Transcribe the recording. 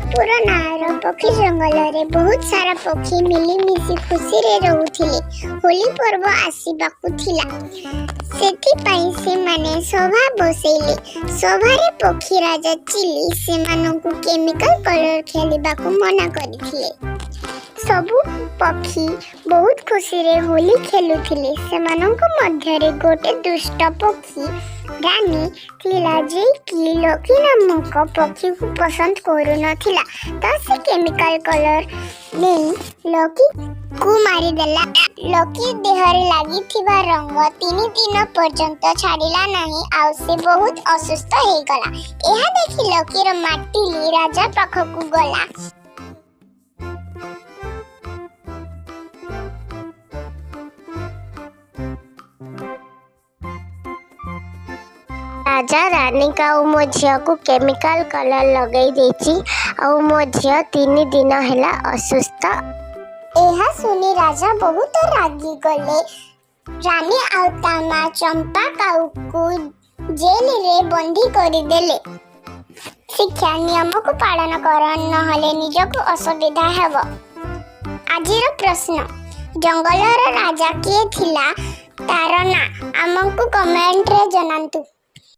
କପୁର ନାଁର ପକ୍ଷୀ ଜଙ୍ଗଲରେ ବହୁତ ସାରା ପକ୍ଷୀ ମିଳିମିଶି ଖୁସିରେ ରହୁଥିଲେ। ହୋଲି ପର୍ବ ଆସିବାକୁ ଥିଲା, ସେଥିପାଇଁ ସେମାନେ ସଭା ବସେଇଲେ। ସଭାରେ ପକ୍ଷୀ ରାଜା ଚିଲି ସେମାନଙ୍କୁ କେମିକାଲ କଲର ଖେଳିବାକୁ ମନା କରିଥିଲେ। ସବୁ ପକ୍ଷୀ ବହୁତ ଖୁସିରେ ହୋଲି ଖେଳୁଥିଲେ। ସେମାନଙ୍କ ମଧ୍ୟରେ ଗୋଟେ ଦୁଷ୍ଟ ପକ୍ଷୀ ରାନୀ ଥିଲା, ଯେ କି ଲକି ନାମକ ପକ୍ଷୀକୁ ପସନ୍ଦ କରୁନଥିଲା। ତ ସେ କେମିକାଲ କଲର ନେଇ ଲକିକୁ ମାରିଦେଲା। ଲକି ଦେହରେ ଲାଗିଥିବା ରଙ୍ଗ 3 ଦିନ ପର୍ଯ୍ୟନ୍ତ ଛାଡ଼ିଲା ନାହିଁ ଆଉ ସେ ବହୁତ ଅସୁସ୍ଥ ହେଇଗଲା। ଏହା ଦେଖି ଲକିର ମା ଟିଲି ରାଜା ପାଖକୁ ଗଲା। ରାଜା, ରାନୀ ଆଉ ମୋ ଝିଅକୁ କେମିକାଲ କଲର ଲଗେଇ ଦେଇଛି ଆଉ ମୋ ଝିଅ 3 ଦିନ ହେଲା ଅସୁସ୍ଥ। ଏହା ଶୁଣି ରାଜା ବହୁତ ରାଗିଗଲେ। ରାନୀ ଆଉ ତା ମା ଚମ୍ପା କାଉକୁ ଜେଲରେ ବନ୍ଦୀ କରିଦେଲେ। ଶିକ୍ଷା: ନିୟମକୁ ପାଳନ କର, ନହେଲେ ନିଜକୁ ଅସୁବିଧା ହେବ। ଆଜିର ପ୍ରଶ୍ନ: ଜଙ୍ଗଲର ରାଜା କିଏ ଥିଲା? ତାର ନାଁ ଆମକୁ କମେଣ୍ଟରେ ଜଣାନ୍ତୁ।